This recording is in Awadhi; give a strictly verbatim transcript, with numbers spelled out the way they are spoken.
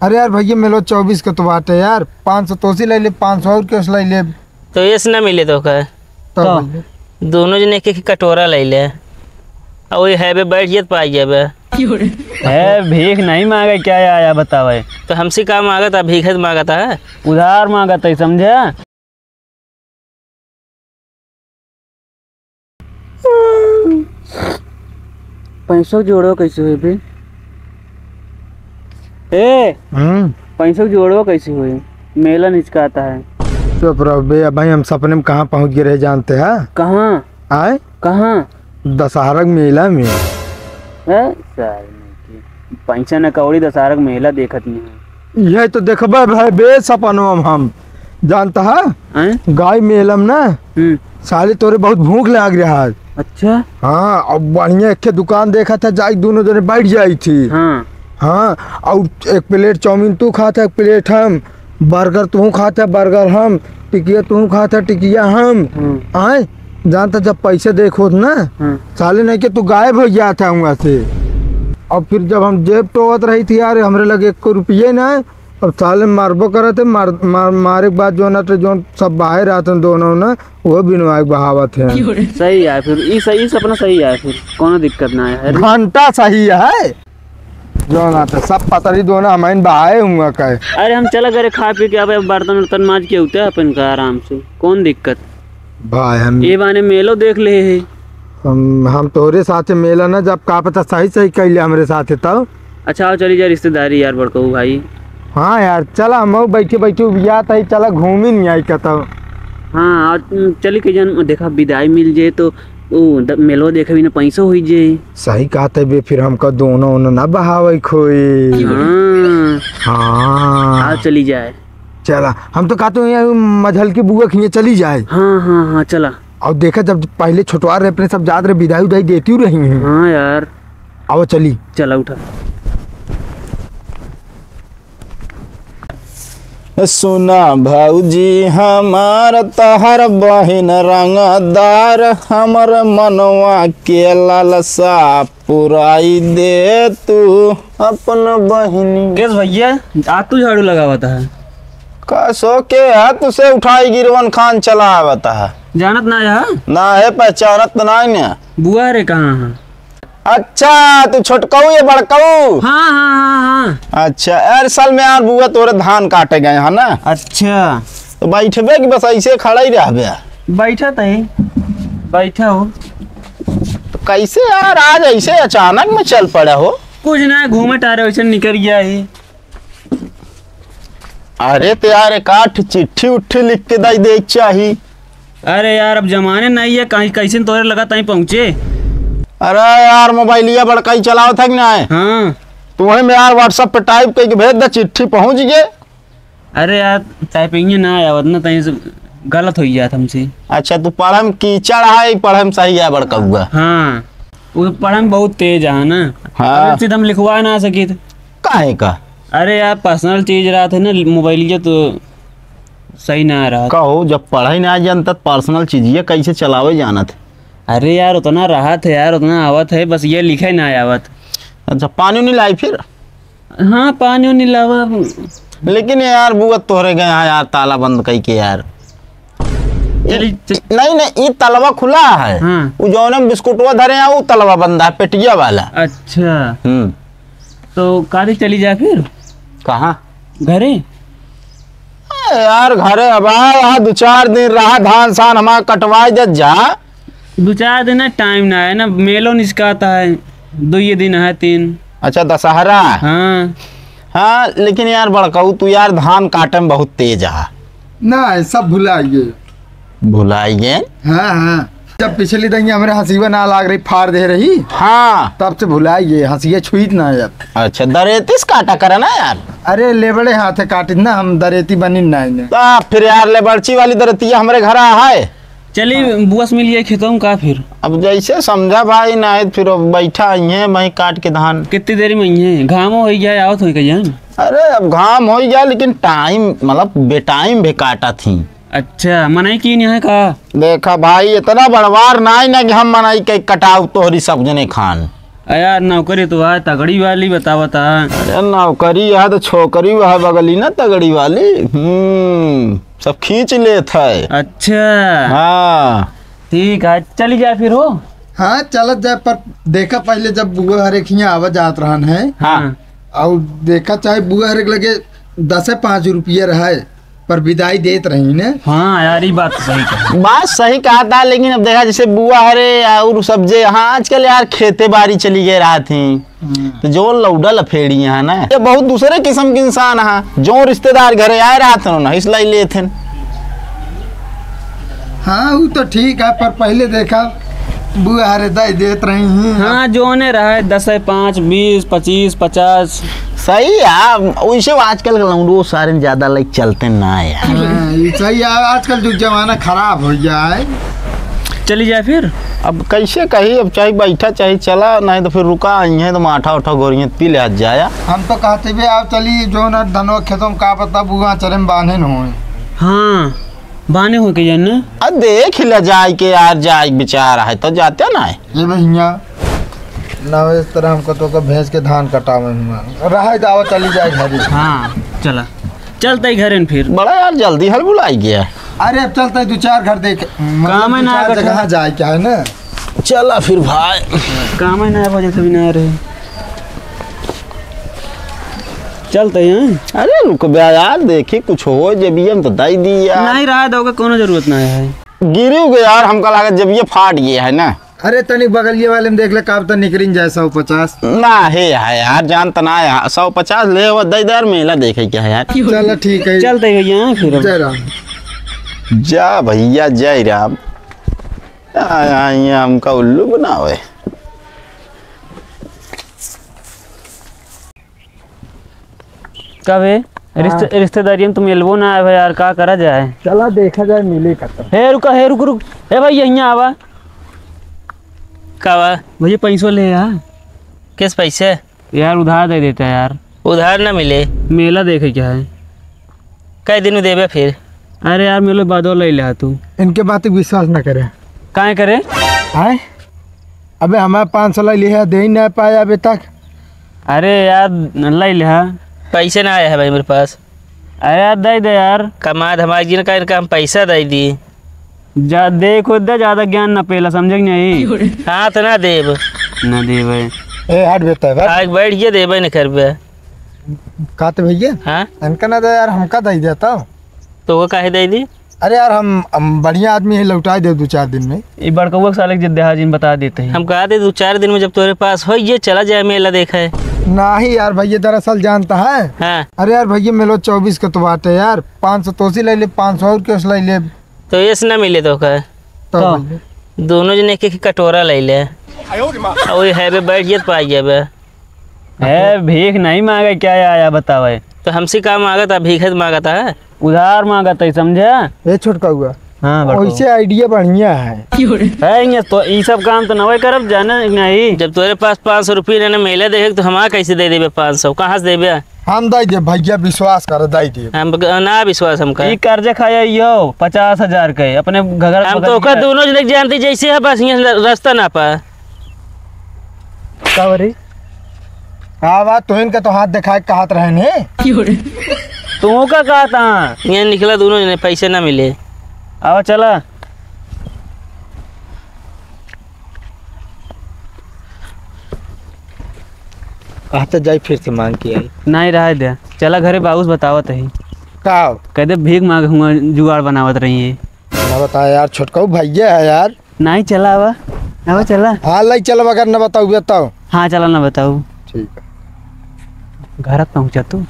अरे यार भैया, मेलो चउबीस के तो बाटे यार, पाँच सौ तोसी लइ ले, पाँच सौ और केस लइ ले। तो एस ना मिले तो का? तो तो? भैया। दोनों जने एक एक कटोरा लइ ले, और वही हाईवे बैठ जात पाई जाबे। है, भीख नहीं मांगे क्या आया बतावे? तो हमसे का मांगत है? भीख है तो मांगत है। उधार मांगत है, समझे? पैसो जोड़ो कैसे हुई बे? ए, हम्म। पैसो जोड़ो कैसे हुई? मेला निचकाता है। चुप रहो बे, अब भाई हम सपने में कहाँ पहुँच गए रहे जानते हैं? कहाँ? आए? कहाँ? दशहरा के मेला में। हैं? सारे नहीं की। पैसा न कौड़ी दशहरा के मेला देखत नहीं है। यह तो देखबे भाई बे सपनवा में हम। जानता है? हैं? गाय मेला में ना, हम्म। साले तोरे बहुत भूख लाग रहा है। अच्छा। हाँ, अब बढ़िया एक ठे दुकान देखा था, जाई दोनों जने बैठ जाई थी। हाँ। हाँ, और एक प्लेट चाउमीन तू खात है, एक प्लेट हम, बर्गर तू खात है, बर्गर हम, टिकिया तू खात है, टिकिया हम। हम्म। आए, जानता जब पैसे देखो ना, हम्म। साले नहीं के तू गायब हो गया था वहाँ से। और फिर जब हम जेब टोवत रही थी यार, हमरे लगे एक रुपये ना, अब साले मारबो करत है, मार, मार, मारे के बाद जो ना तो जो सब बाहर रहते हैं दोनों ना, वो बिनवाए के बहावत है। सही है फिर, ई सही, ई सपना सही है फिर, कोनो दिक्कत ना है। घंटा सही है, जो ना तो सब पतरी दोनों हमाइन बहाए हुआ का है। अरे हम चला घरे खा पी के, अब बर्तन उर्तन माज के उठे अपन का आराम से, कौन दिक्कत? भाई हम ये बाने मेलो देख ले है। हम, हम तोहरे साथे मेला ना जब का पता सही सही कैले हमरे साथे तब। अच्छा, आओ चली जा रिश्तेदारी यार, बड़कऊ भाई। हाँ यार, चला, हम बैठे बैठे उबियात है, चला घूमी नहीं आई कतौ। हाँ, और चली के जन देखा, विदाई मिल जाए तो ओ द-, मेलो देखे बिना पैसो होई जाए। सही कहते बे, फिर हमका दोनों ओनों ना बहावे खोई। हाँ। हाँ। आओ चली जाए। चला, हम तो कहते हैं यार, मझल की बुआ खिए चली जाए। हाँ, हाँ, हाँ, चला। और देखा, जब पहले छोटवा रहे अपने, सब जात रहे, विदाई उदाई देती रही हैं। हाँ यार। आओ चली। चला उठा। सुना भौजी हमार, तहर बहिन रंगदार, हमर मनवा के लालसा पुराई दे तू अपन बहिनी। केस भैया, आ तू झाड़ू लगावत है? कसो के है तुसे उठाई गिरवन खान चलावत है? जानत ना है? ना है, पहचानत तो ना है। बुआ रे कहाँ है? अच्छा, तू छोटकऊ या बड़कऊ? हाँ, हाँ, हाँ, हाँ। अच्छा, यार, साल में यार बुआ तोरे धान काटे गए हैं ना? अच्छा। तो बैठबे कि बस ऐसे खड़ा ही रहबे? बैठा तई, बैठा हो। तो कैसे यार आज ऐसे अचानक में चल पड़ा हो? कुछ ना, घूमे टहरे वैसे निकल गया ही। अरे तो यार, एक आठ चिट्ठी उट्ठी लिख के दई दे चाही। अरे यार, अब जमाने नहीं है, कहीं कैसे तोरे लगा तहीं पहुँचे। अरे यार, मोबाइलिया बड़का ही चलावत है कि ना? हाँ। तो वही में यार WhatsApp पे टाइप करके भेज दे, चिट्ठी पहुँच गए। अरे यार, टाइपिंग ही ना आवत ना, तहीं से गलत हो जात हमसे। अच्छा, तू पढ़े में कीचड़ है, पढ़े में सही है बड़कउआ? हाँ, वो पढ़े में बहुत तेज है ना। हाँ। अरे, सीधा हम लिखवा ना सकित। काहे का? अरे यार, पर्सनल चीज रहत है ना, मोबाइलिया तो सही ना रहत। कहो, जब पढ़ाई ना जानत, पर्सनल चीजिया कैसे चलावे जानत? अरे यार, उतना रहत है यार, उतना आवत है, बस ये लिखे ना आवत। अच्छा, पानी नहीं लाई फिर? हाँ, पानी उनी लावा। लेकिन यार, बुआ तोहरे गए हैं यार, ताला बंद कई के यार। चली, इ-, च- नहीं, नहीं, ई तलवा खुला है। हाँ। उ जौने में बिस्कुटवा धरे हैं, उ तलवा बंद है, पेटिया वाला। अच्छा। हम्म। तो काली चली जाए फिर? कहाँ? घरे। ए यार, घरे अब आ, आ दो चार दिन रहा, धान सान हमारा कटवाए जत जा। दो चार दिन है, टाइम ना है ना, मेलो निचकाता है, दो ये दिन है, तीन। अच्छा, दशहरा। हाँ। हाँ, लेकिन यार बड़कऊ, तू यार धान काटे में बहुत तेज है। ना, सब भुला गए। भुलाई गए? हाँ, हाँ। जब पिछली दंगे हमरे हंसीवा ना लाग रही, फाड़ दे रही। हाँ। तब से भुलाई गए, हंसिया छुईत ना है अब। अच्छा, दरेती से काटा करे ना यार। अरे, लेबड़े हाथे काटित ना, हम दरेती बनी ना है। तो फिर यार, लेबड़ची वाली दरेतिया हमरे घर आ है। चली, बुआ से मिल गए खेतों का फिर। अब जैसे समझा भाई, ना है फिर अब बैठा ही है, वहीं काट के धान। कितनी देरी में ही है? घामो हो गया, आवत हो कहीं? अरे, अब घाम हो गया, लेकिन टाइम, मतलब, बेटाइम भी काटा थी। अच्छा, मनई की नहीं है का? देखा भाई, इतना बड़वार ना है ना कि हम मनई के कटाव तोहरी सब जने खान। अरे यार, नौकरी तो है तगड़ी वाली, बतावत है। अरे नौकरी है तो छोकरी वह बगली ना तगड़ी वाली। हम्म, सब खींच लेत है। अच्छा। हाँ। ठीक है, चली जाए फिर हो। हाँ, चलत जाए, पर देखा पहले जब बुआ हरे के हियाँ आवा जात रहन है। हाँ। हाँ। और देखा चाहे बुआ हरे के लगे दसे पाँच रुपया रहे, पर विदाई देत रही ने। हाँ यार, ई बात तो सही कहा। बात सही कहा था, लेकिन अब देखा जैसे बुआ हरे और सब जे, हाँ, आजकल यार खेते बारी चली गए रहा थी, हम्म। तो जो लौडा लफेड़ी है ना, ये बहुत दूसरे किस्म के इंसान है। जो रिश्तेदार घरे आए रहा थे ना, इसलिए लेते हैं। हाँ, वो तो ठीक है, पर पहले देखा बुआ हरे दे देत रही हैं। हाँ, जोने रहे, दस है, पाँच, बीस, पच्चीस, पचास। सही है, वैसे आजकल के लौंडो सारे ज्यादा लाइक चलते ना है यार। हाँ, ये सही है, आजकल जो जमाना खराब हो गया है। चली जाए फिर। अब कैसे कही, अब चाहे बैठा चाहे चला, नहीं तो फिर रुका आई है तो माठा उठा गोरियत पी ले जाया। हम तो कहते भी आओ चली जो ना धनवा खेतों का पता बुआ चरे में बांधे न होए। हाँ, बाने हो के जाने। आ, देख ही ले जाए के यार, जाए के विचार है तो जाते ना है। ये भैया, ना इस तरह हमको तो का भैंस के धान कटावे हुआ। रहा दावा चली जाए घरे। हाँ, चला। चलते ही घरे न फिर। बड़ा यार जल्दी हल बुलाई गया। अरे अब चलते ही दो चार घर देख, मतलब काम है दो ना चार अगर जगह जाए क्या है ना। चला फिर भाई। काम है ना, वजह से भी ना रहे। चलते हैं। अरे रुक बे यार, देखी कुछ हो जेबिया में तो दई दी यार। नहीं रहा दोगे, कोनो जरूरत नहीं है। गिरी गए यार, हमका लागत जेबिया फाट गया है ना। अरे तनी बगलिए वाले में देख ले, का पता निकरिन जाए सौ पचास। ना हे है यार, जान तना है, सौ पचास ले हो, दई दे यार, मेला देखे क्या है यार। चलो ठीक है। चलते भैया फिर। जय राम। जा भैया, जय राम। आ, आ, ये हमका उल्लू बनावे। कबे रिश्ते-, हाँ। रिश्तेदारियन तुम मिलबो ना आए भाई यार, का करा जाए? चला देखा जाए, मिले खत्म। हे रुका, हे रुक, रुक। हे भाई, यहीं आवा। का बा? भैया, पैसो ले आ। किस पैसे? यार, उधार दे देता यार। उधार ना मिले। मेला देखे क्या है? कई दिन में देबे फिर? अरे यार, मेले बादो ले ले तू। इनके बात पे विश्वास ना करे। काहे करे? आए? अबे हमारे पाँच सौ ले लिया, दे ही ना पाया अभी तक। अरे यार, ले लिया। पैसे ना आए हैं भाई मेरे पास। अरे यार, दे दे यार। कमा धमा जी ने कहा, इनका हम पैसा दे दी। जा, देखो, इतना ज्यादा ज्ञान ना पेला, समझे कि नहीं? हाँ, तो ना देब। ना देबे। ए, हट बेटा, हट। आग बैठ गया, देबे न करबे। का तो भैया? हाँ? इनका ना दे यार, हमका दे देता। तो वो काहे दे दी? अरे यार, हम, हम बढ़िया आदमी है, लौटा दे दो चार दिन में। ये बड़कौआ के साले के जिद्द है, जिन बता देते हैं। हम कहा दे दो चार दिन में जब तोरे पास हो, ये चला जाए मेला देखे। नहीं यार भैया, दरअसल जानता है। हाँ। अरे यार भैया, मेलो चौबीस के तो बात है यार, पाँच सौ तोसी ले ले, पाँच सौ और कैसे ले ले। तो ऐसे ना मिले तो का? तो तो? भैया। दोनों जने एक एक कटोरा ले ले। और ये है बे, बैठ गया तो पाई गया बे। ए, भीख नहीं मांगे, क्या आया बतावे? तो हमसे का मांगत है? भीख है तो मांगत है? उधार मांगत है, समझे? ए छोटका हुआ। हाँ, बड़का। वैसे idea बढ़िया है। है, ये तो, ई सब काम तो नवे करब, जाने नहीं। जब तोरे पास पाँच सौ रुपये ने मेला देखे, तो हमारा कैसे दे देबे पाँच सौ? कहाँ से देबे? हम दे दे भैया, विश्वास कर, दे दे। हम ग-, ना विश्वास हमका। ई कर्जा खाया यो पचास हजार के, अपने घगर हम तो ओकर दोनों जने के जानती जैसे है, बस यहाँ र-, रास्ता ना पा। का बरी? का बात, तोहिन के तो हाथ दिखाए के कहत रहे ने। तू का कहता? ये निकला दोनों जने, पैसे ना मिले। आवा चला। कहते जाई फिर से मांग के आई। नहीं रहे दे, चला घरे बाबूस बतावत ही। का? कह दे भीख मांग हुआ जुगाड़ बनावत रही है। ना बता यार, छोटका भैया है यार। नहीं, चला आवा। आवा, चला। हाँ, लाई चला, अगर न बताऊ, बताऊ। हाँ, चला, न बताऊ। ठीक है। घर पहुँचा तू।